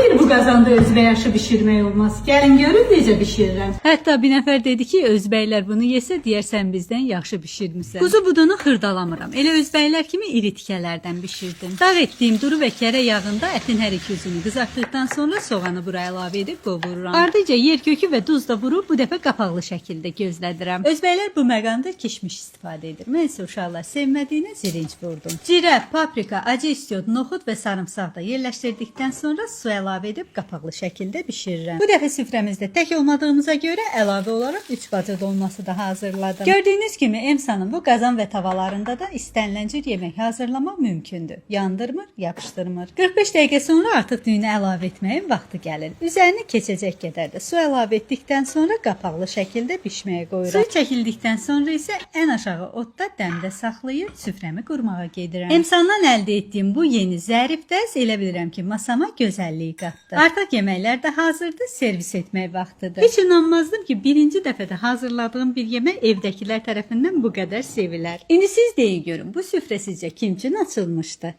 deyir bu qazanda özbək aşı bişirmək olmaz? Gəlin görün necə bişirirəm. Hətta bir nəfər dedi ki, özbəklər bunu yesə deyər sən bizdən yaxşı bişirmisən. Quzu budunu xırdalamıram. Elə özbəklər kimi iri tikələrdən bişirdim. Dağ etdiyim duru və kərə yağında ətin hər iki üzünü qızartdıqdan sonra soğanı bura əlavə edib qovururam. Ardıca yer kökü və duz da vurub bu dəfə qapaqlı şəkildə gözlədirəm. Özbəklər bu məqamda kişmiş istifadə edir. Mən isə uşaqlar sevmədiyinə zirinc vurdum. Cirə, paprika, acı istiot, noxud və sarımsaq da yerləşdirdikdən sonra su əlavə edib qapaqlı şəkildə bişirirəm. Bu dəfə süfrəmizdə tək olmadığımıza görə əlavə olaraq 3 bacı dolması da hazırladım. Gördüyünüz kimi Emsa'nın bu qazan və tavalarında da istənilən cür yemək hazırlamaq mümkündür. Yandırmır, yapışdırmır. 45 dəqiqə sonra artıq düyünü əlavə etməyin vaxtı gəlir. Üzərini keçəcək qədər də su əlavə etdikdən sonra qapaqlı şəkildə bişməyə qoyuram. Suyu çəkildikdən sonra isə ən aşağı odda dəmdə saxlayıb süfrəmi qurmağa gedirəm. Emsandan əldə etdiyim bu yeni zərif dəs elə bilirəm ki, masama gözəllik qatdı. Artıq yeməklər də hazırdır, servis etmək vaxtıdır. Heç inanmazdım ki, birinci dəfədə hazırladığım bir yemək evdəkilər tərəfindən bu qədər sevilər. İndi siz deyin görün, bu süfrə sizcə kim üçün açılmışdı?